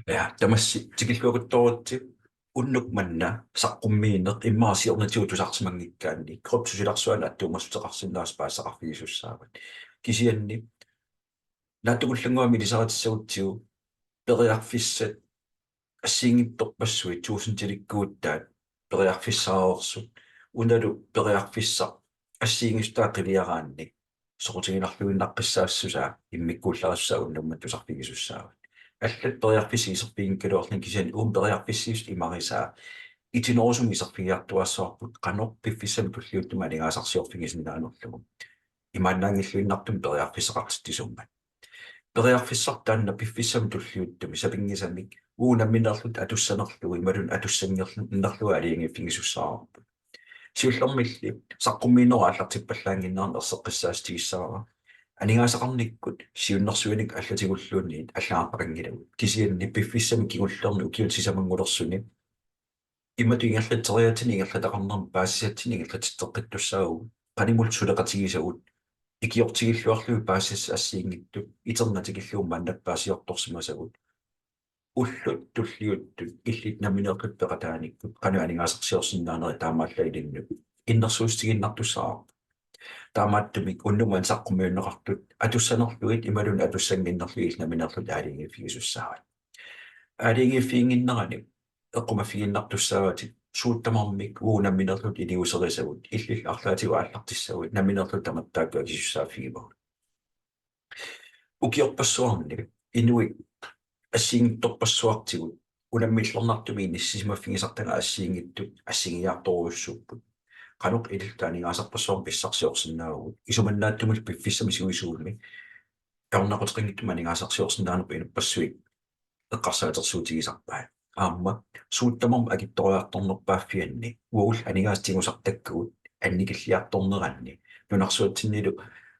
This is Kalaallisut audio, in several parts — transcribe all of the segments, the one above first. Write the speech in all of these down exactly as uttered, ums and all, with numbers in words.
Ja, tamassi tikilluakuttooritsi. Unnuk manna saqqummiineq immaqa siornatigut tusarsimanngikkaanni kryptop silarsuanut attuumassuteqarsinnaasoq paasisaqarfigisussaavat. Kisianni naatsukullannguamik ilisaritissagutsigu periarfissat assigiinngitsorpassuit tusindilikkuutaat periarfissaareersut, unalu periarfissaq assigiinngissutaa qiviaraanni soqutiginarluinnaqqissaassusaa immikkuullarissusaa unnuk manna tusarfigisussaavat. Allat periarfissat iserfiginngikkaluarlugit kisianni uuma periarfissiisut imarisaa itinerusumik iserfigiartuaassavarput qanoq piffissami tulliuttumi aningaasarsiorfigisinnaanerlugu. Imaannaanngilluinnartumik periarfissaqartitsisummat. Periarfissaq taanna piffissami tulliuttumi sapinngisamik uagut nammineerluta atussanerlugu imaluunniit atussanngornerlugu aalajangiiffigisussaavarput. Siullermilli saqqummiinerup aallartippallaannginnerani erseqqissaatigissavara aningaasaqarnikkut siunnersuinik allatigulluunniit allagartaqanngilagut. Kisianni piffissami kingullerni ukiuni sisamanngulersuni imatut ingerlatseriaatsini ingerlataqarnermi paasisatsinnik ingerlatitseqqittussaavagut, qanimut suleqatigisagut, ikiortigilluarlugit paasisassat assigiinngitsut, iternatikillugu maanna paasiortorsimasagut. Ullut tulliuttut illit nammineerlutit peqataanikkut qanoq aningaasarsiorsinnaanerit taamaallaat ilinnut innersuussutigiinnartussaavarput. Taamaattumik unnuk manna saqqummiunneqartut atussanerlugit imaluunniit atussanngornerlugit illit nammineerlutit aalajangiiffigisussaavat. Aalajangiiffiginnginnerani eqqumaffigiinnartussaavatit suut tamarmik uagut nammineerluta iliuuserisagut, illillu arlaatigut aallartissaguit, nammineerluta tamatta taakkua akisussaaffigivagut. Ukiorpassuarni inuit assigiinngitsorpassuartigut unammillernartumik inissisimaffigisartagaat assigiinngitsut assigiiaartorujussuupput. Qanoq ililluta aningaasarpassuarnik pissarsiorsinnaavugut, isumannaatsumillu piffissami sivisuumi ajornaquteqanngitsumik aningaasarsiorsinnaanerput inuppassuit eqqarsaatersuutigisarpaat. Aamma suut tamarmik akitsoriartornerpaaffianni uagullu aningaasat tigusartakkagut annikilliartorneranni nunarsuatsinnilu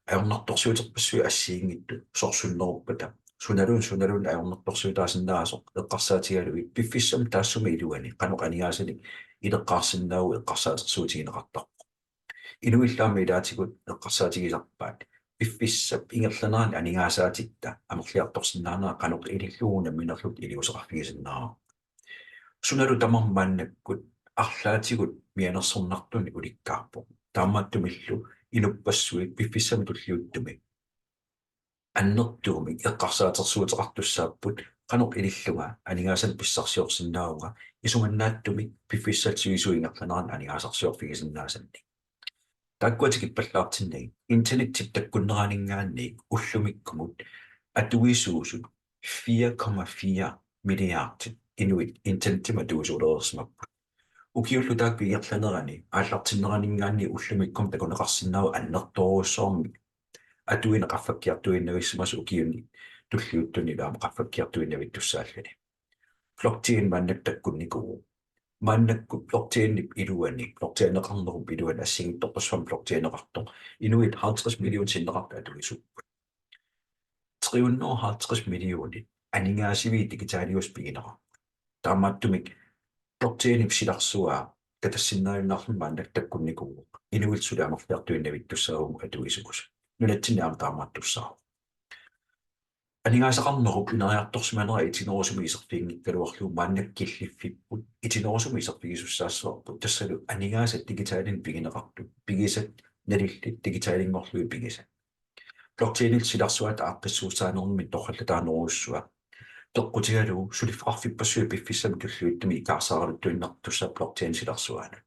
ajornartorsiuterpassuit assigiinngitsut sorsunneruppata sunaluunniit sunaluunniit ajornartorsiutaasinnaasoq eqqarsaatigalugit piffissami taassuma iluani qanoq aningaasanik ileqqaarsinnaavugut eqqarsaatersuutigineqartarpoq. Inuillu aamma ilaatigut eqqarsaatigisarpaat piffissap ingerlanerani aningaasaatitta amerliartorsinnaanera qanoq ilillugu nammineerluta iliuuseqarfigisinnaavarput. Sunalu tamarmi maannakkut arlaatigut mianersornartunik ulikkaarpoq. Taamaattumillu inuppassuit piffissami tulliuttumi annertuumik eqqarsaatersuuteqartussaapput qanoq ilillunga aningaasanik pissarsiorsinnaavunga isumannaatsumik piffissap sivisuup ingerlanerani aningaasarsiorfigisinnaasannik. Taakkua tikippallaartinnagit internettip takkunneraninngaanniit ullumikkumut atuisuusut fire komma fire milliardit inuit internettimik atuisuulereersimapput. Ukiullu taakku ingerlaneranni aallartinneraninngaanniit ullumikkut takuneqarsinnaavoq annertoorujussuarmik atuineq qaffakkiartuiinnavissimasoq ukiuni tulliuttuni aamma qaffakkiartuiinnavittussaalluni. Blockchain maanna takkunnikuuvoq. Maannakkut blockchainip iluani, blockchaineqarnerup iluani assigiinngitsorpassuarni blockchaineqartoq inuit halvtreds millionit sinneqartut atuisuupput. Tre hundrede og halvtreds millionit aningaasiviit digitaliusut pigineqarput. Taamaattumik blockchainip silarsua katassinnaajunnaarluni maanna takkunnikuuvoq. Inuit suli amerliartuiinnavittussaavagut atuisuusut. Nunatsinni aamma taamaattussaavoq. Aningaasaqarnerup ineriartorsimanera itinerusumik iserfiginngikkaluarlugu maanna killiffipput, itinerusumik iserfigisussaassavarput, tassalu aningaasat digitalinik pigineqartut, pigisat nalillit digitalinngorlugit pigisat. Blockchainip silarsuata aaqqissuussaanermik torrallataanerujussuaq peqqutigalugu suliffeqarfippassuit piffissami tulliuttumi ikaarsaaraluttuinnartussaapput blockchainip silarsuanut.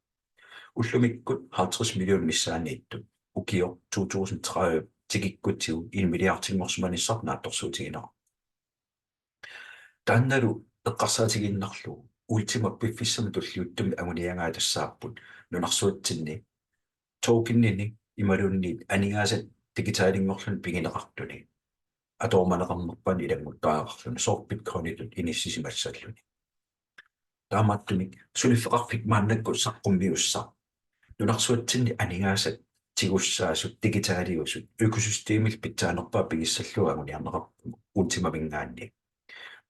Ullumikkut halvtreds million missaanniittut ukioq to tusind tredive tikikkutsigu en milliardinngorsimanissaq naatsorsuutigineqarpoq. Taannalu eqqarsaatigiinnarlugu Ultima piffissami tulliuttumi anguniagai tassaapput nunarsuatsinni tokenini imaluunniit aningaasat digitalinngorluni pigineqartuni atoorumaneqarnerpaani ilannguttariaqarluni soorlu Bitcoinitut inissisimassalluni. Taamaattumik suliffeqarfik maannakkut saqqummiussaq nunarsuatsinni aningaasat tigussaasut digitaliusut økosystemillu pitsaanerpaat pigissallugu anguniarneqarpoq Ultimaminngaanniit.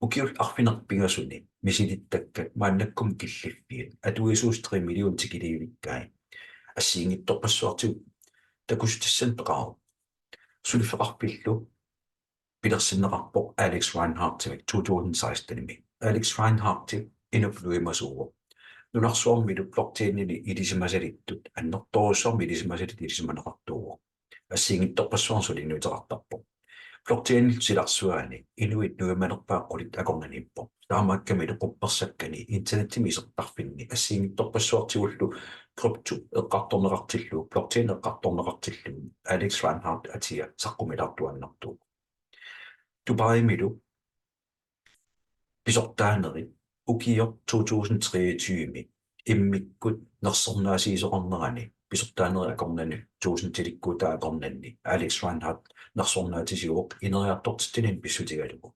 Ukiullu arfineq-pingasuni misilittakkat maannakkut killiffiit atuisuusut tre million tikiliivikkai assigiinngitsorpassuartigut takussutissanik peqarupput. Suliffeqarfillu pilersinneqarpoq Alex Reinhardtimik to tusind sekstenimi. Alex Reinhardt inuk nuimasuuvoq. Nunarsuarmilu blockchainini ilisimasalittut annertoorujussuarmik ilisimasalittut ilisimaneqartuuvoq. Assigiinngitsorpassuarnik suliniuteqartarpoq. Blockchainip silarsuani inuit nuimanerpaat qulit akornanniippoq. Taamaakkamilu quppersakkani internettimi isertarfinni assigiinngitsorpassuartigullu krypto eqqartorneqartillugu, blockchain eqqartorneqartillugu Alex Reinhardt atia saqqumilaartuaannartuuvoq. Dubaimilu pisortaanerit ukioq to tusind treogtyve immikkut nersornaasiisoqarnerani pisortaanerit akornanni tusindilikkuutaat akornanni Alex Reinhardt nersornaatisiuvoq ineriartortitsinermi pissutigalugu.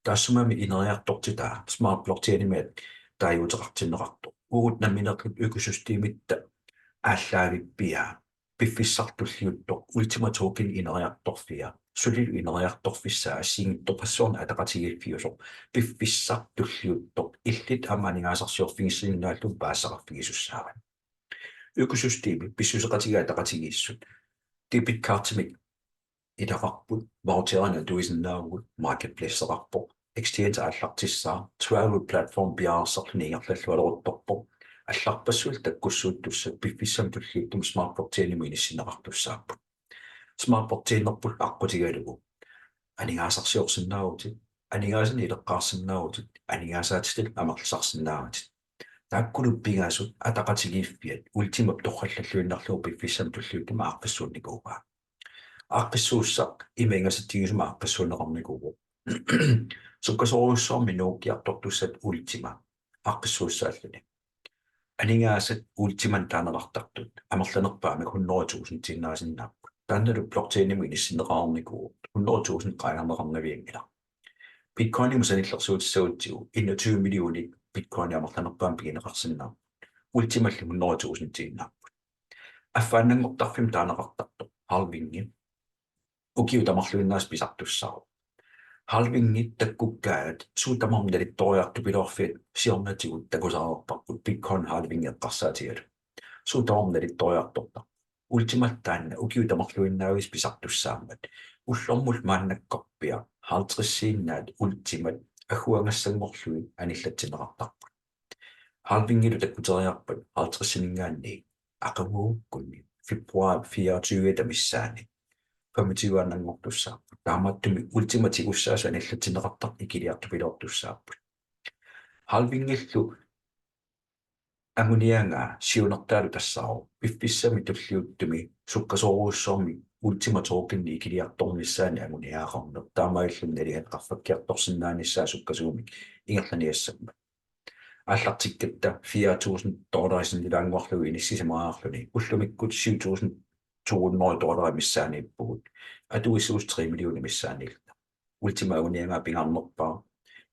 Taassumami ineriartortitaa Smart Blockchainimik taaguuteqartinneqartoq. Uagut nammineerluta økosystemitta aallaavippiaa piffissaq tulliuttoq Ultima Token ineriartorfia, sulilu ineriartorfissaa assigiinngitsorpassuarnik ataqatigiiffiusoq piffissaq tulliuttoq illit aamma aningaasarsiorfigisinnaallugu paasisaqarfigisussaavat. Økosystemi pissuseqatigiit ataqatigiissut debitkortimik ilaqarput, voucherinik atuisinnaavugut, marketplaceqarpoq, exchange aallartissaaq, travel platform piareersarluni ingerlallualeruttorpoq, allarpassuillu takkussuuttussat piffissami tulliuttumi Smart Blockchainimut inissinneqartussaapput. Smart Blockchainerput aqqutigalugu aningaasarsiorsinnaavutit, aningaasanik ileqqaarsinnaavutit, aningaasaatitit amerlisarsinnaavatit. Taakkulu pingasut ataqatigiiffiat Ultimap torrallalluinnarlugu piffissami tulliuttumi aaqqissuunnikuuaa. Aaqqissuussaq ima ingasatsigisumik aaqqissuunneqarnikuuvoq. Sukkasoorujussuarmik nuukkiartortussat Ultima aaqqissuussaalluni. Aningaasat Ultimanik taaneqartartut amerlanerpaamik hundrede tusindiinnaasinnaapput. Taannalu blockchainimut inissinneqarnikuuvoq hundrede tusind qaangerneqarnavianngilaq. Bitcoinimut sanillersuutissagutsigu enogtyve millionit Bitcoinit amerlanerpaamik pigineqarsinnaapput. Ultimallu hundrede tusindiinnaapput. Affaannanngortarfimmik taaneqartartoq halvingi ukiut tamarluinnaasa pisartussaavoq. Halvingi takkukkaangat suut tamarmik nalittoriartupiloorfiat siornatigut takusarparput Bitcoin halvingi eqqarsaatigalugu. Suut tamarmik nalittoriartortarput. Ultimallu taanna ukiut tamarluinnaasa pisartussaammat ullormut maannakkorpiaq halvtredsiinnaat Ultimat agguagassanngorlugit anillatsinneqartarput. Halvingilu takkuteriarpat halvtredsininngaanniit aqaguukkunni februar fireogtyve missaani femogtyveannanngortussaapput. Taamaattumik Ultimat tigussaasut anillatsinneqartartut ikiliartupiloortussaapput. Halvingillu anguniagaa siunertaalu tassaavoq piffissami tulliuttumi sukkasoorujussuarmik Ultima Tokenip ikiliartornissaanut anguniagaqarneq, taamaalilluni nalinga qaffakkiartorsinnaanissaa sukkasuumik ingerlaniassammat. Aallartikkatta fire tusind dollarit sinnilaannguarlugit inissisimariarluni ullumikkut syv tusind to hundrede dollarit missaaniippugut. Atuisuusut tre millioner missaaniilluta. Ultimap anguniagaa pingaarnerpaaq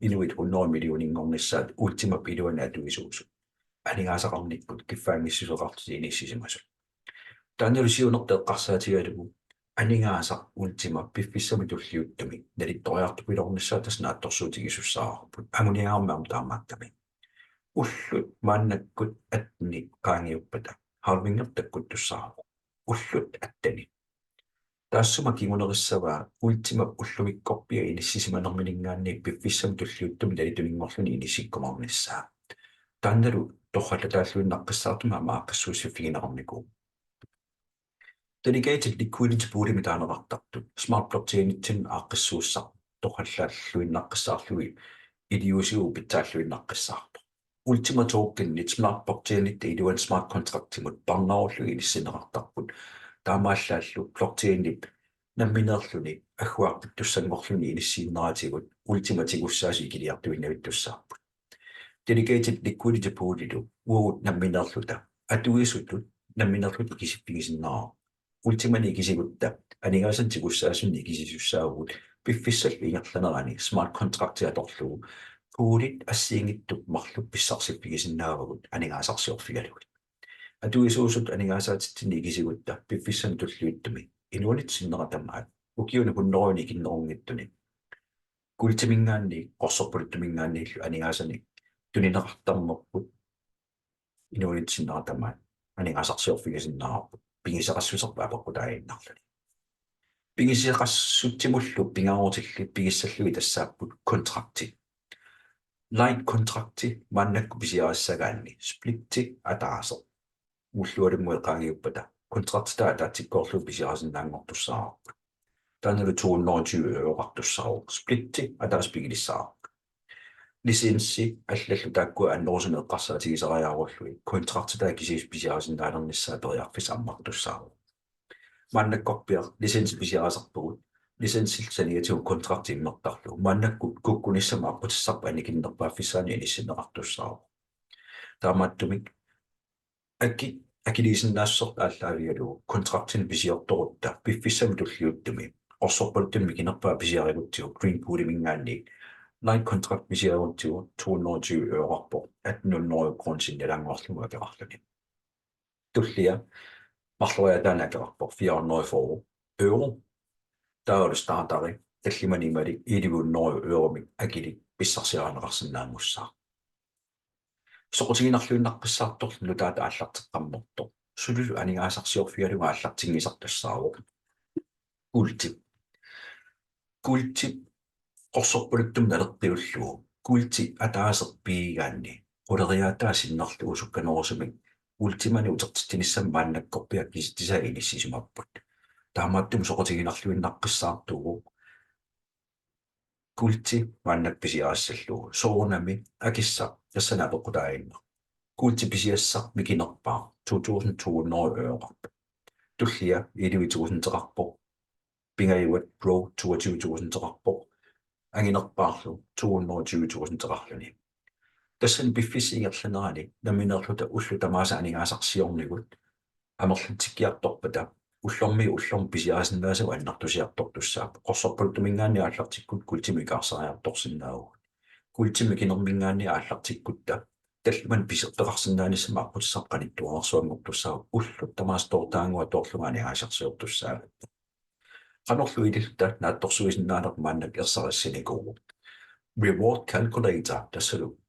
inuit hundrede millioninngornissaat Ultimap iluani atuisuusut. Aningaasaqarnikkut kiffaanngissuseqarlutik inissisimasut. Taannalu siunertaq eqqarsaatigalugu aningaasaq Ultima piffissami tulliuttumi nalittoriartupiloornissaa tassa naatsorsuutigisussaavarput. Anguniagarmi aamma taamaakkami. Ullut maannakkut attenit qaangiuppata halvingi takkuttussaavoq. Ullut attenit. Taassuma kingunerissavaa Ultimap ullumikkorpiaq inissisimanermininngaanniit piffissami tulliuttumi nalituninngorluni inissikkumaarnissaa. Taannalu torrallataalluinnaqqissaartumik aamma aaqqissuussiffigineqarnikuuvoq. Delegated liquidity poolimik taaneqartartut Smart Blockchainitsinnut aaqqissuussaq torrallaalluinnaqqissaarlugit iliuusigut pitsaalluinnaqqissaarpoq. Ultima Tokenit Smart Blockchainitta iluani smart contractimut parnaarullugit inissinneqartarput. Taamaallaallu blockchainip nammineerluni agguarpittussanngorluni inissiinneratigut Ultimat tigussaasut ikiliartuinnavittussaapput. Delegated liquidity poolilu uagut nammineerluta atuisutut nammineerluta ikisiffigisinnaavarput. Ultimanik ikisigutta aningaasanik tigussaasunik ikisisussaavugut piffissallu ingerlanerani smart contracti atorlugu poolit assigiinngitsut marluk pissarsiffigisinnaavagut aningaasarsiorfigalugit. Atuisuusut aningaasaatitsinnik ikisigutta piffissami tulliuttumi inuunitsinnerat tamaat ukiuni hunnorujuuni ikinnerunngitsuni kuultiminngaanniit qorsorpaluttuminngaanniillu aningaasanik tunineqartarnerput inuunitsinnerat tamaat aningaasarsiorfigisinnaavarput pigisaqassuserput apeqqutaaginnarluni. Pigisaqassutsimullu pingaarutillit pigissallugit tassaapput kontraktit. Light contracti maannakkut pisiarissagaanni splitti ataaseq ullualunnguit qaangiuppata kontraktitaa ataatsikkoorlugu pisiarisinnaanngortussaavarput. Taannalu to hundrede og tyve euroqartussaavoq, splitti ataaseq pigilissavarput. Licensi allallu taakkua annerusumik eqqarsaatigisariarullugit kontraktitaa kisiisa pisiarisinnaalernissaa periarfissaq ammartussaavoq. Maannakkorpiaq licensi pisiarisarpugut, licensillu saniatigut kontrakti immertarlugu. Maannakkut kukkunissamut aqqutissarput annikinnerpaaffissaanut inissinneqartussaavoq. Taamaattumik aki-, akiliisinnaassuserput aallaavigalugu kontraktinik pisiortorutta piffissami tulliuttumi qorsorpaluttumi mikinerpaaq pisiarigutsigu Green Pooliminngaanniit light contract pisiarigutsigu to hundrede og tyve euroqarpoq, atten hundrede kroner sinnilaannguarlugu akeqarluni. Tullia marloriaataanik akeqarpoq fire hundrede og fyrre euro. Taavalu starteri tallimanik imalik elleve hundrede euromik akilik pissarsiarineqarsinnaanngussaaq. Soqutiginarluinnaqqissaartorlu nutaata aallarteqqammersoq, sulilu aningaasarsiorfigalugu aallartinngisartussaavoq kuulti. Kuulti qorsorpaluttumi naleqqiullugu, kuulti ataaseq pigigaanni quleriaataa sinnerlugu sukkanerusumik Ultimanik utertitsinissamut maannakkorpiaq kisitsisaa inissisimapput. Taamaattumik soqutiginarluinnaqqissaartuuvoq kuulti maannakkut pisiarissallugu. Soorunami akissaq tassani apeqqutaaginnarpoq. Kuulti pisiassaq mikinerpaaq to tusind to hundrede euroqarpoq. Tullia elleve tusindeqarpoq. Pingajuat Pro toogtyve tusindeqarpoq. Anginerpaarlu to hundrede og tyve tusindeqarluni. Tassani piffissap ingerlanerani nammineerluta ullut tamaasa aningaasarsiornikkut amerlatsikkiartorpata ullormiit ullormut pisiarisinnaasagut annertusiartortussaapput. Qorsorpaluttuminngaanniit aallartikkutta kuultimut ikaarsaariartorsinnaavugut. Kuultimut mikinerminngaanniit aallartikkutta tallimanik pisiortoqarsinnaanissamut aqqutissarput qanittuararsuanngortussaavoq, ullut tamaasa toortaannguaq toorlugit aningaasarsiortussaavat. Qanorlu ililluta naatsorsuisinnaaneq maannakkut ersarissinikuuvoq. Reward calculator tassalu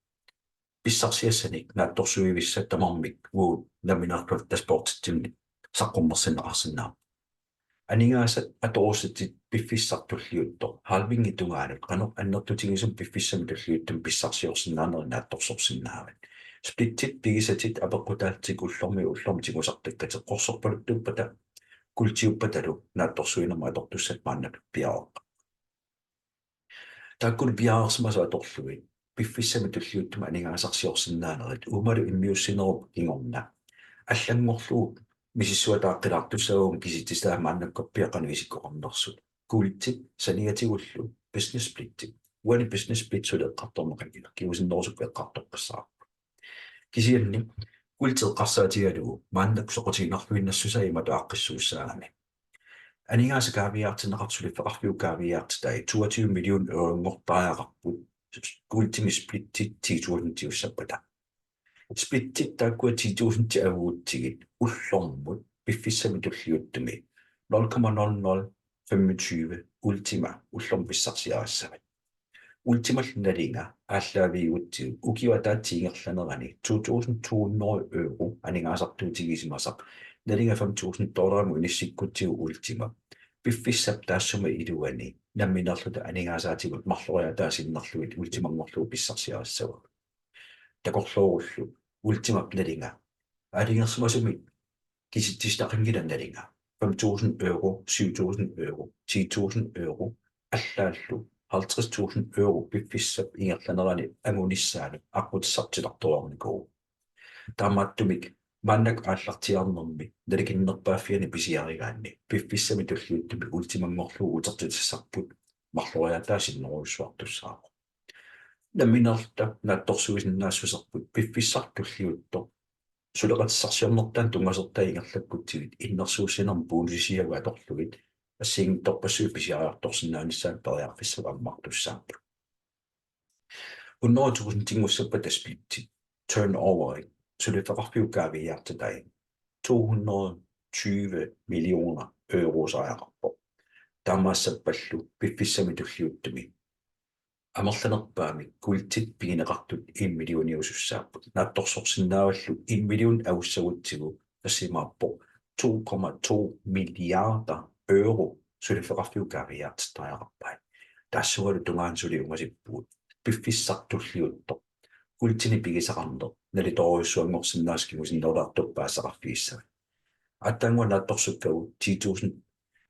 pissarsiassanik naatsorsuivissat tamarmik uagut nammineerluta dashboarditsinni saqqummersinneqarsinnaapput. Aningaasat atorusutit piffissaq tulliuttoq halvingip tungaanut qanoq annertutigisumik piffissami tulliuttumi pissarsiorsinnaanerit naatsorsorsinnaavat. Splittit pigisatit apeqqutaallutik ullormiit ullormut tigusartakkatit qorsorpaluttuuppata kuultiuppatalu naatsorsuinermut atortussat maannakkut piareerput. Taakkulu piareersimasut atorlugit piffissami tulliuttumi aningaasarsiorsinnaanerit uummalu immiussinerup kingorna allanngorlugu misissuataaqqilaartussaavugut kisitsisaa maannakkorpiaq qanoq isikkoqarnersut. Kuultit saniatigullu business splittit. Uani business split suli eqqartorneqanngilaq, kingusinnerusukkut eqqartoqqissaarpoq. Kisianni kuulti eqqarsaatigalugu maannakkut soqutiginarluinnassusaa imatut aaqqissuussaagami. Aningaasat kaaviiaartinneqartut, suliffeqarfiup kaaviiaartitai toogtyve million euronngortariaqarput kuultimik splittit ti tusindiussappata. Splittit taakkua ti tusind avuutsigit ullormut piffissami tulliuttumi nul komma nul nul femogtyve Ultima ullormut pissarsiarissavat. Ultimallu nalinga aallaaviugutsigu ukiup ataatsip ingerlanerani to tusind to hundrede euro aningaasartuutigisimasaq, nalinga fem tusind dollarimut inissikkutsigu Ultima piffissap taassuma iluani nammineerluta aningaasaatigut marloriaataa sinnerlugit Ultimanngorlugu pissarsiarissavagut. Takorloorullu Ultimap nalinga aalajangersimasumik kisitsisitaqanngilaq, nalinga fem tusind euro, syv tusind euro, ti tusind euro, allaallu halvtreds tusind euro piffissap ingerlanerani angunissaanut aqqutissartitartoreernikuuvoq. Taamaattumik maannakkut aallartiaarnermi nalikinnerpaaffiani pisiarigaanni piffissami tulliuttumi Ultimanngorlugu utertitassarput marloriaataa sinnerujussuartussaavoq. Nammineerluta naatsorsuisinnaassuserput piffissaq tulliuttoq suleqatissarsiornertaa tunngasortaa ingerlakkutsigit innersuussinermi bonusisiagut atorlugit assigiinngitsorpassuit pisiariartorsinnaanissaat periarfissat ammartussaapput. Hundrede tusindinngussappata splittit turnoveri, suliffeqarfiup kaaviiaartitai, to hundrede tyve millioner eurosariaqarpoq. Taamaassappallu piffissami tulliuttumi amerlanerpaamik kuultit pigineqartut en millioniusussaapput. Naatsorsorsinnaavallu en million avussagutsigu, tassa imaappoq to komma to milliarder euro suliffeqarfiup kaaviiaartittariaqarpai. Tassungalu tungaanut suli ungasippugut. piffissaq tulliuttoq kuultinik pigisaqarneq nalitoorujussuanngorsinnaasoq kingusinnerulaartukkut paasisaqarfigissavat. Aatsaannguaq naatsorsukkavut ti tusind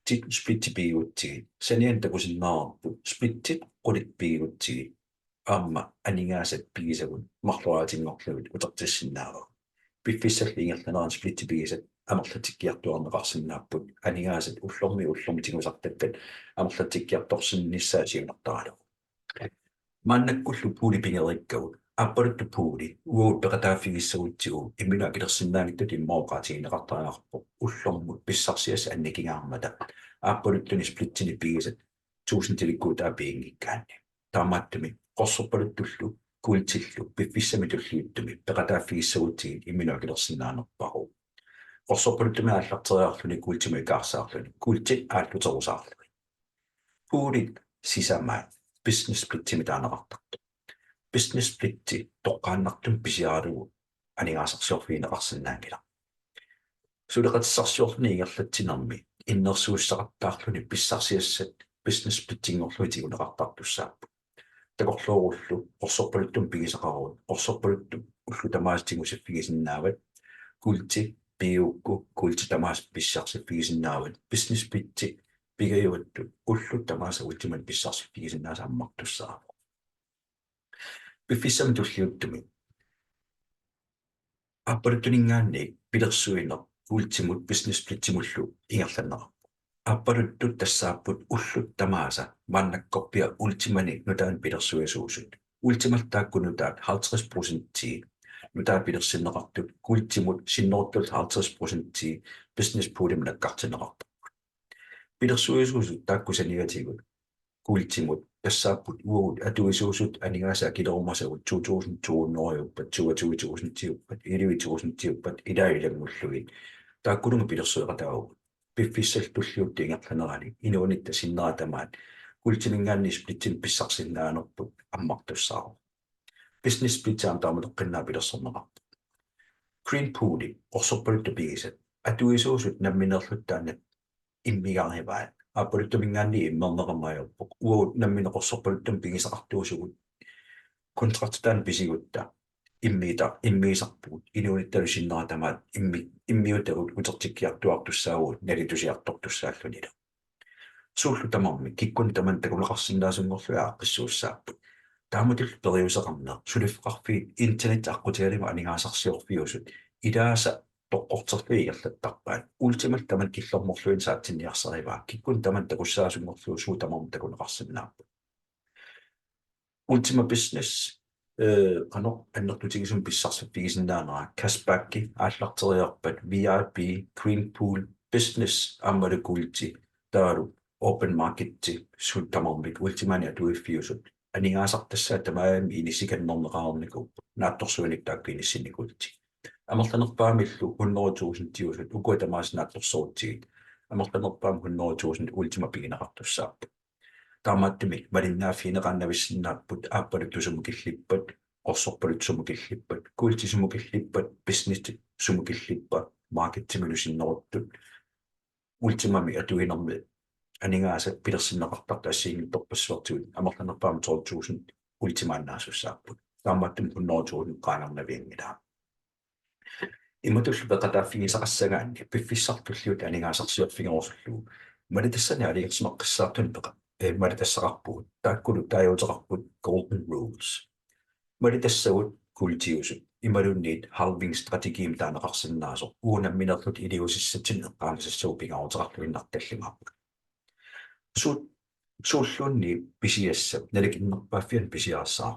ti splittit pigigutsigit, saniani takusinnaavarput splittit qulit pigigutsigit aamma aningaasat pigisagut marloriaatinngorlugit utertissinnaavagut. Piffissallu ingerlanerani splittit pigisat amerlatsikkiartuaarneqarsinnaapput, aningaasat ullormiit ullormut tigusartakkat amerlatsikkiartorsinnissaat siunertaralugu. Maannakkullu poolit pigereerikkagut, aappaluttut poolit uagut peqataaffigissagutsigu imminut akilersinnaanngitsutut immaqa oqaatigineqartariaqarpoq ullormut pissarsiassat annikingaarmata aappaluttunik splitsinik pigisat tusindilikkuutaat piginngikkaanni. Taamaattumik qorsorpaluttullu kuultillu piffissami tulliuttumi peqataaffigissagutsigit imminut akilersinnaanerpaavoq. Qorsorpaluttumi aallarteriarluni kuultimut ikaarsaarluni, kuultit aalluterusaarlugit. Poolit sisamaat business splitsimik taaneqartartut. Business splitti toqqaannartumik pisiaralugu aningaasarsiorfigineqarsinnaanngilaq. Suleqatissarsiorluni ingerlatsinermi innersuussaqattaarluni pissarsiassat business splittinngorlugit tiguneqartartussaapput. Takorloorullu qorsorpaluttut pigisaqarutta, qorsorpaluttut ullut tamaasa tigusiffigisinnaavat, kuulti pigigukku kuulti tamaasa pissarsiffigisinnaavatit, business splitti pigigatta ullut tamaasa Ultimanik pissarsiffigisinnaasat ammartussaavoq. Piffissami tulliuttumi aappaluttuninngaanniit pilersuineq kuultimut business splitsimullu ingerlanneqarpoq. Aappaluttut tassaapput ullut tamaasa maannakkorpiaq Ultimanik nutaanik pilersuisuusut. Ultimallu taakku nutaat halvtreds procentii nutaat pilersinneqartut kuultimut, sinneruttullu halvtreds procentii business poolimut nakkartinneqartarput. Pilersuisuusut taakku saniatigut kuultimut tassaapput uagut atuisuusut aningaasat akilerumasagut to tusind to hundrediuppat, toogtyve tusindiuppat, elleve tusindiuppat, ilaa ilanngullugit. Taakkununnga pilersueqataavugut. Piffissap tulliuttup ingerlanerani inuunitta sinnera tamaat kuultiminngaanniit splitsinik pissarsisinnaanerput ammartussaavoq. Business splitsiarneq taamatoqqinnaaq pilersorneqarpoq. Green pooli qorsorpaluttut pigisat atuisuusut nammineerluttaannat immigaarivaat. Aappaluttuminngaanniit immerneqarneq ajorpoq. Uagut nammineq qorsorpaluttut pigisaqartuusugut, kontraktit taanna pisigutta immiita-, immiisarpugut, inuunittalu sinnera tamaat immi-, immiutagut utertikkiartuaartussaavugut nalitusiartortussaallunilu. Suullu tamarmik kikkunnit tamanit takuneqarsinnaasunngorlugit aaqqissuussaapput. Taamatullu periuseqarneq suliffeqarfiit internet aqqutigalugu aningaasarsiorfiusut ilaasa toqqorterlugit ingerlattarpaat. Ultimallu tamanna killormorluinnaq saatsinniarsarivaa. Kikkunnit tamanit takussaasunngorlugit suut tamarmik takuneqarsinnaapput. Ultima Business, eh, qanoq annertutigisumik pissarsiffigisinnaanera, cashbacki aallarteriarpat, V I P, Green Pool, Business aammalu Kuulti, taavalu Open Marketi, suut tamarmik Ultimanik atuiffiusut aningaasartassaat tamarmik inissikannerneqareernikuupput, naatsorsuinik taakku inissinnikuullutik. Amerlanerpaamillu hundrede tusindiusut ukua tamaasa naatsorsorutsigit, amerlanerpaamik hundrede tusind Ultima pigineqartussaapput. Taamaattumik malinnaaffigineqaannavissinnaapput, aappaluttut sumut killippat, qorsorpaluttut sumut killippat, kuulti sumut killippat, businessi sumut killippat, marketimilu sinneruttut, Ultimamik atuinermi aningaasat pilersinneqartartut assigiinngitsorpassuartigut amerlanerpaamik tolv tusind Ultimaannaasussaapput. Taamaattumik hundrede tusind qaangernavianngilaa. Imatullu peqataaffigisaqassagaanni piffissaq tulliuttoq aningaasarsiorfigerusullugu malitassanik aalajangersimaqqissaartunik peqa-, eh, malitassaqarpugut. Taakkulu taaguuteqarput Golden Rules. Malitassagut kuultiusut imaluunniit halving strategiimik taaneqarsinnaasoq uagut nammineerluta iliuusissatsinnik eqqaamasassagut pingaaruteqarluinnartut tallimaapput. Suut-, suulluunniit pisiassap nalikinnerpaaffiani pisiarissaaq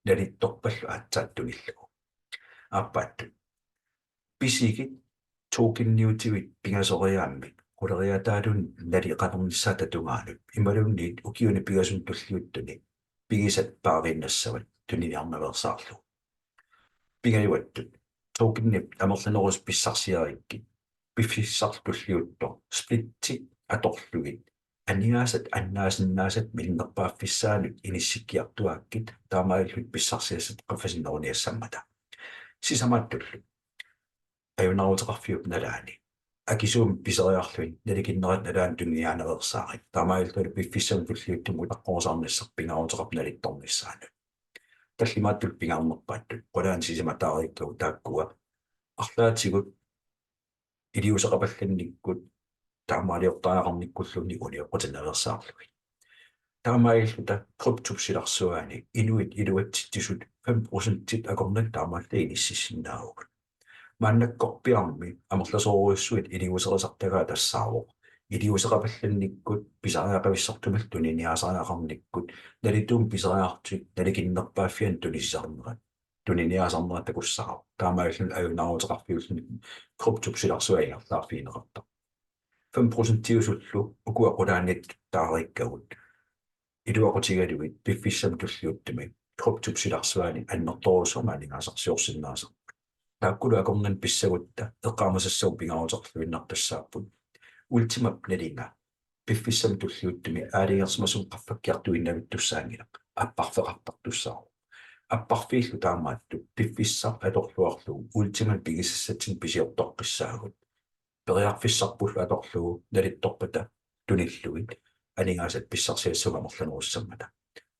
nalittorpallu aatsaat tunillugu. Aappaattut. Pisigit tokeniutivit pingasoriaammik quleriaataaluunniit naleqarnissaata tungaanut imaluunniit ukiuni pingasuni tulliuttuni pigisat paariinnassavat tuniniarnaveersaarlugu. Pingajuattut, tokenit amerlanerusut pissarsiarikkit, piffissaq tulliuttoq splitti atorlugit aningaasat annaasinnaasat minnerpaaffissaanut inissikkiartuaakkit taamaalillutit pissarsiassat qaffasinneruniassammata. Sisamaattullu ajunaaruteqarfiup nalaani akisuumik piseriarlugit nalikinnerata nalaani tuniniaanaveersaarit. Taamaalilluta piffissami tulliuttumi utaqqorusaarnissaq pingaaruteqarpoq nalittornissaanut. tallimaattut pingaarnerpaattut qulaani sisimataariikkagut taakkua arlaatigut iliuuseqapallannikkut taamaaliortariaqarnikkulluunniit unioqqutiinnaveersaarlugit. Taamaalilluta kryptop silarsuani inuit iluatsitsisut fem procentit akornanni taamaallaat inississinnaavugut. Maannakkorpiarmi amerlasoorujussuit iliuuserisartagaat tassaavoq iliuuseqapallannikkut pisariaqavissartumillu tuniniaasariaqarnikkut nalituumik pisariaqartutit nalikinnerpaaffianni tunisisarnerat, tuniniaasarnerat takussaavoq. Taamaalilluni ajunaaruteqarfiulluni kryptop silarsua ingerlaarfigineqartarpoq. Fem procentiusullu ukua qulaaniittut taariikkagut iluaqutigalugit piffissami tulliuttumi kryptop silarsuani annertoorujussuarmik aningaasarsiorsinnaasarput. Taakkulu akornanni pissagutta eqqaamasassagut pingaaruteqarluinnartussaapput. Ultimap nalinga piffissami tulliuttumi aalajangersimasumik qaffakkiartuinnavittussaanngilaq, apparfeqartartussaavoq. Apparfiillu taamaattut piffissaq atorluarlugu Ultimanik pigisassatsinnik pisiortoqqissaagut. Periarfissarpullu atorlugu nalittorpata tunillugit aningaasat pissarsiassavut amerlanerussammata.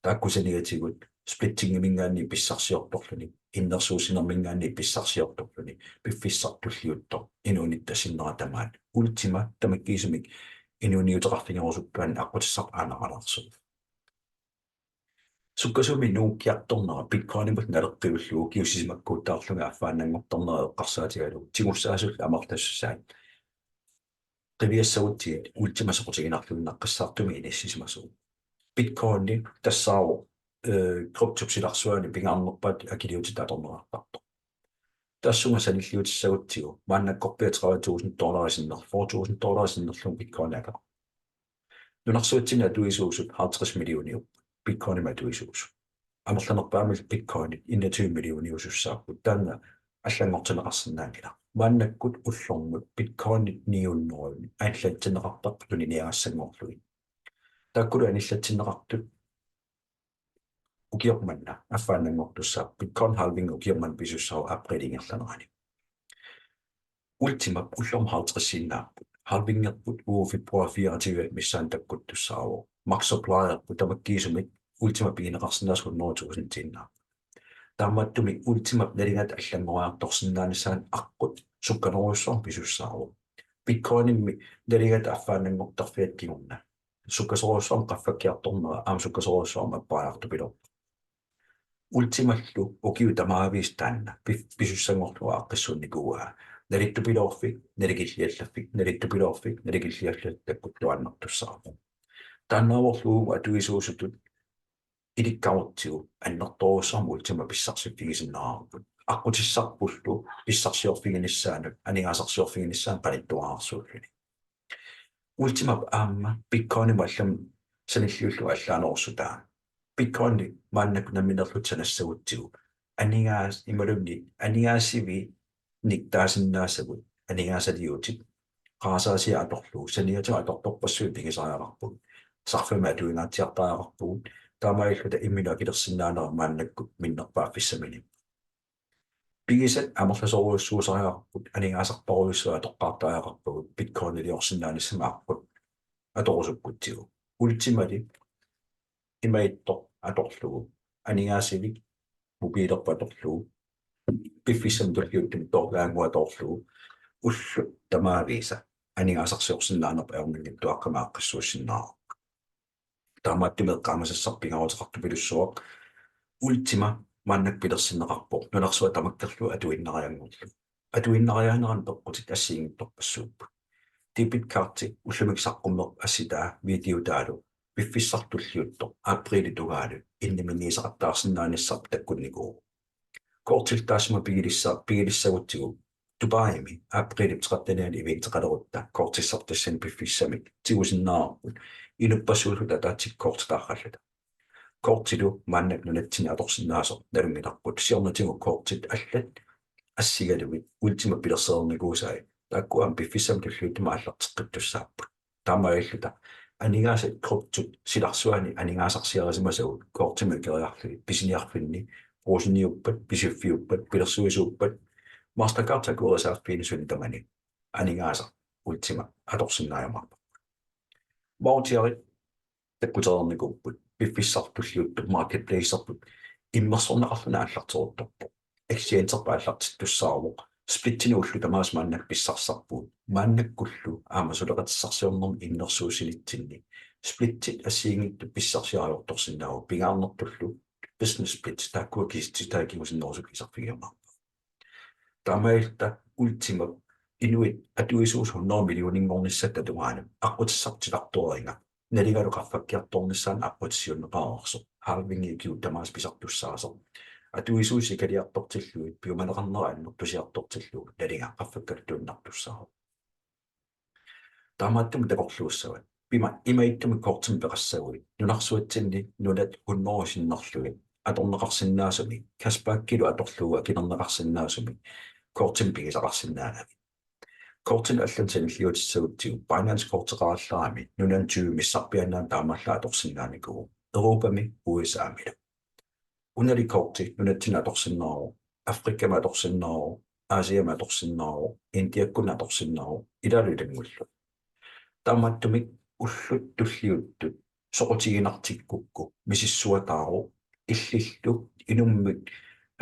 Taakku saniatigut splittingiminngaanniit pissarsiortorluni, innersuussinerminngaanniit pissarsiortorluni, piffissaq tulliuttoq inuunitta sinnera tamaat Ultima tamakkiisumik inuuniuteqarfigerusukkaanni aqqutissaq aanaqalaarsuuvoq. Sukkasuumik nuukkiartornera Bitcoinimut naleqqiullugu ukiut sisamakkuutaarlugit affaannanngortarnera eqqarsaatigalugu tigussaasullu amerlassusaat qiviassagutsigit Ultima soqutiginarluinnaqqissaartumik inissisimasuuvoq. Bitcoini tassaavoq, eh, kryptop silarsuani pingaarnerpaatut akiliutitut atorneqartartoq. Tassunga sanilliutissagutsigu maannakkorpiaq tredive tusind dollarit sinner-, fyrre tusind dollarit sinnerlugu Bitcoini akeqarpoq. Nunarsuatsinni atuisuusut halvtreds millioniupput, Bitcoinimik atuisuusut. Amerlanerpaamillu Bitcoinit enogtyve millioniusussaapput, taanna allanngortinneqarsinnaanngilaq. Maannakkut ullormut Bitcoinit ni hundrede anillatsinneqartarput tuniniagassanngorlugit. Taakkulu anillatsinneqartut ukioq manna affaannanngortussaapput, Bitcoin halving ukioq manna pisussaavoq aprilip ingerlanerani. Ultimap ullormut halvtredsiinnaapput. Halvingerput uge februar fireogtyve missaani takkuttussaavoq. Max supplyerput tamakkiisumik Ultima pigineqarsinnaasut hundrede tusindiinnaapput. Taamaattumik Ultimap nalingata allanngoriartorsinnaanissaanut aqqut sukkanerujussuarmik pisussaavoq. Bitcoinimmi nalingata affaannanngortarfiata kingorna sukkasoorujussuarmik qaffakkiartornera aamma sukkasoorujussuarmik appariartupiloorpoq. Ultimallu ukiut tamaviisa taanna pif-, pisussanngorlugu aaqqissuunnikuuaa. Nalittupiloorfik, nalikilliallaffik, nalittupiloorfik, nalikilliallaffik takkuttuaannartussaavoq. Taannaavorlu atuisuusutut ilikkarutsigu annertoorujussuarmik Ultima pissarsiffigisinnaasarput. Aqqutissarpullu pissarsiorfiginissaanut, aningaasarsiorfiginissaanut qanittuararsuulluni. Ultimap aamma Bitcoinimut allamut sanilliullugu allaanerussutaa. Bitcoini maannakkut nammineerluta sanassagutsigu aningaas-, imaluunniit aningaasivinik taasinnaasagut aningaasaliuutit qarasaasiat atorlugu saniatigut atortorpassuit pigisariaqarpugut. Sarfamik atuingaatsiartariaqarpugut. Taamaalilluta imminut akilersinnaanera maannakkut minnerpaaffissamini. Pigisat amerlasoorujussuusariaqarput, aningaasarparujussuit atoqqaartariaqarpagut Bitcoiniliorsinnaanissamut aqqut atorusukkutsigu. Ultimali imaattoq atorlugu, aningaasivik mobilerput atorlugu, piffissami tulliuttumi dollarinngua atorlugu, ullut tamaviisa aningaasarsiorsinnaanerput ajornanngitsuaqqamik aaqqissuussinnaavarput. Taamaattumik eqqaamasassaq pingaaruteqartupilussuaq Ultima maannakkut pilersinneqarpoq nunarsuaq tamakkerlugu atuinnarianngorlugu. Atuinnariaanerannut peqqutit assigiinngitsorpassuupput. Debit cardi ullumikkut saqqummerpoq assitaa videotaalu piffissaq tulliuttoq aprilip tungaanut inniminniiseqattaarsinnaanissarput takkunnikuuvoq. Kortillu taassuma pigilissa-, pigilissagutsigu Dubaimi aprilip trettenianni eventeqalerutta kortissartassani piffissamik tigusinnaavarput inuppassuulluta ataatsikkortitaaralluta. Kortilu maannakkut nunatsinni atorsinnaasoq nalunngilarput, siornatigut kortit allat assigalugit Ultima pilersereernikuusai taakku aamma piffissami tulliuttumi aallarteqqittussaapput. Taamaalilluta aningaasat kryptop silarsuani aningaasarsiarisimasagut kortimut ikeriarlugit pisiniarfinni, Brugseniuppat, Pisiffiuppat, Pilersuisuuppat, Mastercard akuerisaaffiini suni tamani aningaasaq Ultima atorsinnaajumaarparput. Voucherit takkutereernikuupput, piffissaq tulliuttoq marketplacerput immersorneqarluni aallarteruttorpoq. Exchangerput aallartittussaavoq. Splittinik ullut tamaasa maannakkut pissarsisarpugut. Maannakkullu aamma suleqatissarsiornermi innersuussinitsinni splittit assigiinngitsut pissarsiariartorsinnaavagut, pingaarnertullu business splits, taakkua kisitsisitai kingusinnerusukkut iserfigiumaarpagut. Taamaalilluta Ultimap inuit atuisuusut hundrede millioninngornissaata tungaanut aqqutissartik titartoriga, nalingalu qaffakkiartornissaanut aqqutissiuunneqareersoq, halvingi ukiut tamaasa pisartussaasoq, atuisuusut sikaliartortillugit piumaneqarnera annertusiartortillugu nalinga qaffakkaluttuinnartussaavoq. Taamaattumik takorluussavat. Pima imaattumik kortimik peqassaguit, nunarsuatsinni nunat hundrede sinnerlugit atorneqarsinnaasumik, cashbackilu atorlugu akilerneqarsinnaasumik kortimik pigisaqarsinnaagavit. Kortinik allanut sanilliutissagutsigu Binance korteqarallarami nunani tyve missarpiaannaani taamaallaat atorsinnaanikuuvoq, Europami U S A-milu. Unali korti nunatsinni atorsinnaavoq, Afrikami atorsinnaavoq, Asiami atorsinnaavoq, Indiakkunni atorsinnaavoq, ilaalu ilanngullugit. Taamaattumik ullut tulliuttut soqutiginartikkukku misissuataavoq, illillu inummut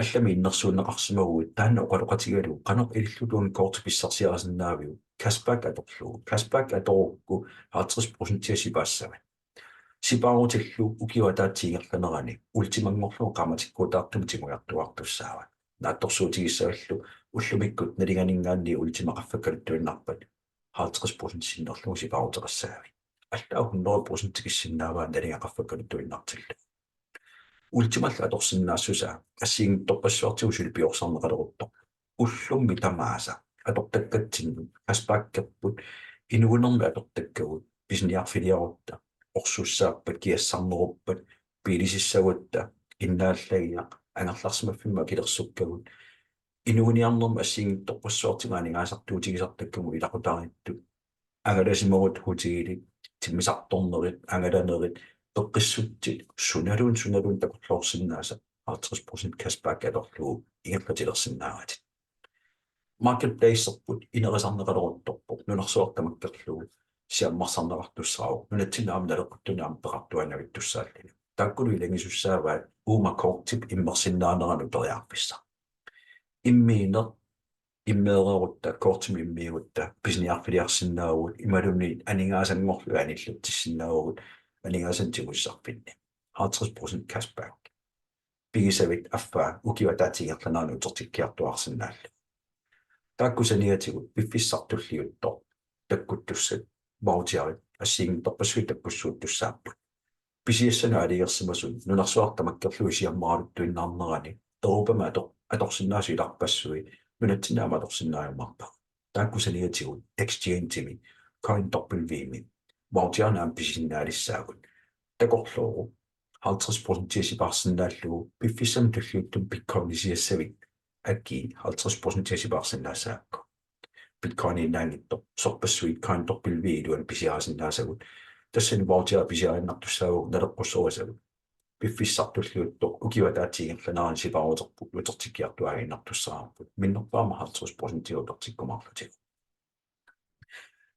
allamik innersuunneqarsimaguit taanna oqaloqatigalugu qanoq ilillutuunga korti pissarsiarisinnaaviuk cashback atorlugu. Cashback atorukku halvtreds procentia sipaassavat. Sipaarutillu ukiup ataatsip ingerlanerani Ultimanngorlugu qaammatikkuutaartumik tigujartuaartussaavat. Naatsorsuutigissavallu ullumikkut nalinganinngaanniit Ultima qaffakkaluttuinnarpat halvtreds procent sinnerlugu sipaaruteqassagavit. Allaat hundrede procent tikissinnaavaa nalinga qaffakkaluttuinnartillugu. Ultimallu atorsinnaassusaa assigiinngitsorpassuartigut suli piorsarneqaleruttorpoq. Ullummi tamaasa atortakkatsinnut cashbackerput, inuunermi atortakkagut, pisiniarfiliarutta, orsussaappat, kiassarneruppat, biilisissagutta, innaallagiaq, angerlarsimaffimmut akilersukkagut, inuuniarnermi assigiinngitsorpassuartigut aningaasartuutigisartakkagut ilaqutariittut, angalasimagut, hotelit, timmisartornerit, angalanerit, peqqissutsit, sunaluunniit, sunaluunniit takorloorsinnaasat halvtreds procent cashback atorlugu ingerlatilersinnaavatit. Marketplacerput inerisarneqaleruttorpoq, nunarsuaq tamakkerlugu siammarsarneqartussaavoq, nunatsinni aamma naleqquttunut aamma peqartuaannavittussaalluni. Taakkulu ilanngisussaavaat uuma kortip immersinnaaneranut periarfissaq. Immiineq immeereerutta, kortimik immiigutta pisiniarfiliarsinnaavugut imaluunniit aningaasanngorlugit anillatsinnaavagut aningaasanik tigusisarfinni. Halvtreds procent cashback. Pigisavit affaa ukiup ataatsip ingerlanerani utertikkiartuaarsinnaallugu. Taakku saniatigut piffissaq tulliuttoq takkuttussat voucherit assigiinngitsorpassuit takkussuuttussaapput. Pisiassanut aalajangersimasut nunarsuaq tamakkerlugu siammaraluttuinnarnerani Europami ator-, atorsinnaasut ilarpassui nunatsinni aamma atorsinnaajumaarpagut. Taakku saniatigut exchangemi, Coin W-mi, voucherinik aamma pisinnaalissaagut. Takorloorujuk halvtreds procentia sipaarsinnaallugu, piffissami tulliuttumi Bitcoinisiassavit akii halvtreds procentia sipaarsinnaassagakku. Bitcoiniinnaanngitsoq sorpassuit Coin W iluani pisiarisinnaasagut. Tassani voucheri pisiariinnartussaavagut naleqqussorisagut. Piffissaq tulliuttoq ukiup ataatsip ingerlanerani sipaaruterput utertikkiartuaaginnartussaavarput. Minnerpaamik halvtreds procentia utertikkumaarlutigu.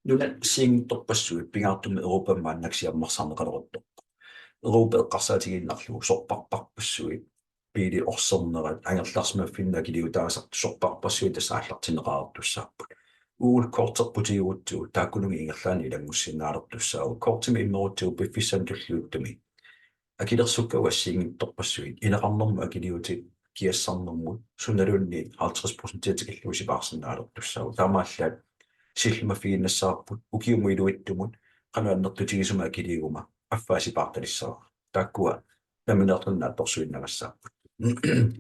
Nunat assigiinngitsorpassuit pingaartumik Europami maannakkut siammarsarneqaleruttorpoq. Europa eqqarsaatigiinnarlugu sorpassuarpassuit, biilit orsernerat, angerlarsimaffinnut akiliutaasartut, sorpassuarpassuit tassa aallartinneqareertussaapput. Uagut korterput tigugutsigit taakkununnga ingerlaannaq ilanngussinnaalertussaavoq. Kortimik immerutsigu piffissami tulliuttumi akilersukkagut assigiinngitsorpassuit ineqarnermut akiliutit kiassarnermut sunaluunniit halvtreds procentia tikillugu sipaarsinnaalertussaapput. Taamaallaat sillimaffigiinnassavarput ukiumut iluitsumut qanoq annertutigisumik akiliiguma affaa sipaartalissavara. Taakkua nammineerluni naatsorsuinnagassaapput.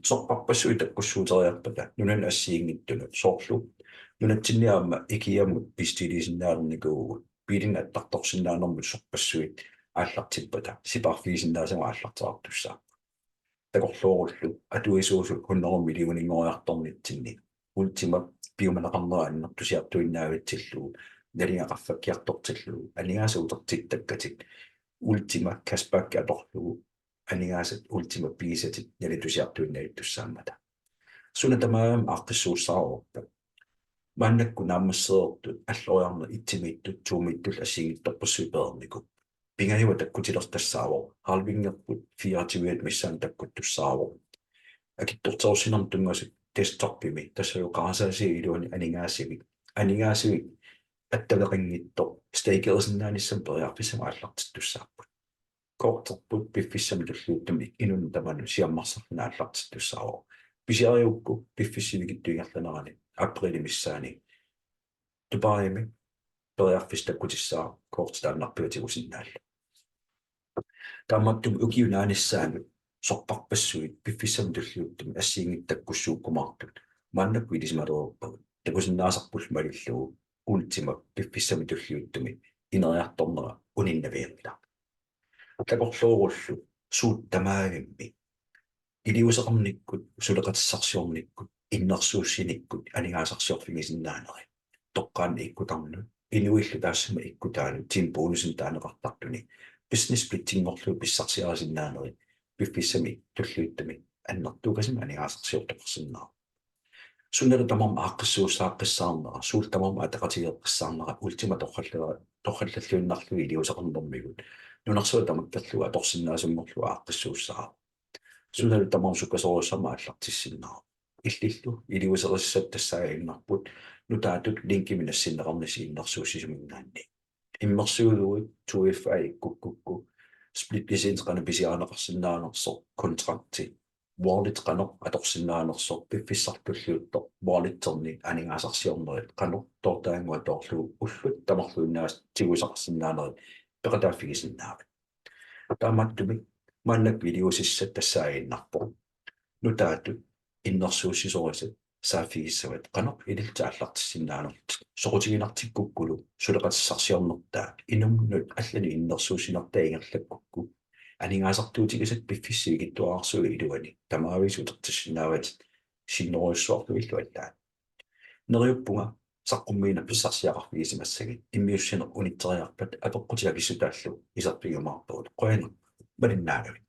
Sorpassuit takkussuuteriarpata nunanut assigiinngitsunut, soorlu nunatsinni aamma IKEA-mut bestilliisinnaalernikuuvugut, biilinik attartorsinnaanermut sorpassuit aallartippata sipaarfigisinnaasagut aallartereertussaapput. Takorloorullu atuisuusut hundrede millioninngoriartornitsinni Ultima piumaneqarnera annertusiartuinnavitsillugu, nalinga qaffakkiartortillugu, aningaasat utertittakkatit Ultima cashback atorlugu aningaasat Ultima pigisatit nalitusiartuinnavittussaammata. Suna tamarmi aaqqissuussaareerpat? Maannakkut naammassereertut alloriarneq etsimiittut, tomiittullu assigiinngitsorpassuit pereernikuupput. Pingajuat takkutilertassaavoq, halvingerput fireogtyve missaani takkuttussaavoq, akitsorterussinermut tunngasut desktopimi, tassa oqarasaasia iluani aningaasivik. Aningaasivik attaveqanngitsoq stakerisinnaanissamut periarfissamik aallartittussaapput. Korterput piffissami tulliuttumi inunnut tamanut siammarsarluni aallartittussaavoq. Pisiarigukku piffissap sivikitsup ingerlanerani aprilip missaani Dubaimi periarfissaq takkutissaaq korti taannarpiaq tigusinnaallugu. Taamaattumik ukiup naanissaanut sorpassuit piffissami tulliuttumi assigiinngitsut takkussuukkumaartut maannakkut ilisimalerpagut. Takusinnaasarpullu malillugu Ultima piffissami tulliuttumi ineriartornera uninnavianngilaq. Takorloorullu suut tamaavimmik iliuuseqarnikkut, suleqatissarsiornikkut, innersuussinikkut aningaasarsiorfigisinnaanerit. Toqqaannaq ikkutanut, inuillu taassuma ikkutaanut team bonusinik taaneqartartuni business splittinngorlugu pissarsiarisinnaanerit piffissami tulliuttumi annertuukasimmik aningaasarsiortoqarsinnaavoq. Sunalu tamarmi aaqqissuussaaqqissaarnera, suullu tamarmi ataqatigeeqqissaarnera Ultima torrallera-, torrallalluinnarlugu iliuuseqarnermigut nunarsuaq tamakkerlugu atorsinnaasunngorlugu aaqqissuussaavoq. Sunalu tamarmi sukkasoorujussuarmik aallartissinnaavoq. Illillu iliuuserisassat tassaaginnarput nutaatut linkimik nassinneqarnissaq innersuussisuminngaanniit. Immersuiguit two F A ikkukkukku split license qanoq pisiarineqarsinnaanersoq, kontrakti, wallet qanoq atorsinnaanersoq, piffissaq tulliuttoq walletsinni aningaasarsiornerit qanoq toortaannguaq toorlugu ullut tamarluinnaasa tigusaqarsinnaanerit peqataaffigisinnaavat. Taamaattumik maannakkut iliuusissat tassaaginnarpoq nutaatut innersuussisorisat saaffigissavat qanoq ilillutit aallartissinnaanerlutit. Soqutiginartikkukkulu suleqatissarsiornertaa inunnut allanut innersuussinertaa ingerlakkukku aningaasartuutigisat piffissap sivikitsuararsuup iluani tamaviisa utertissinnaavatit sinnerujussuarluillu allaat. Neriuppunga saqqummiineq pissarsiaqarfigisimassagit, immiussineq unitseriarpat apeqqutit akissutaallu iserfigiumaarpagut. Qujanaq malinnaagavit.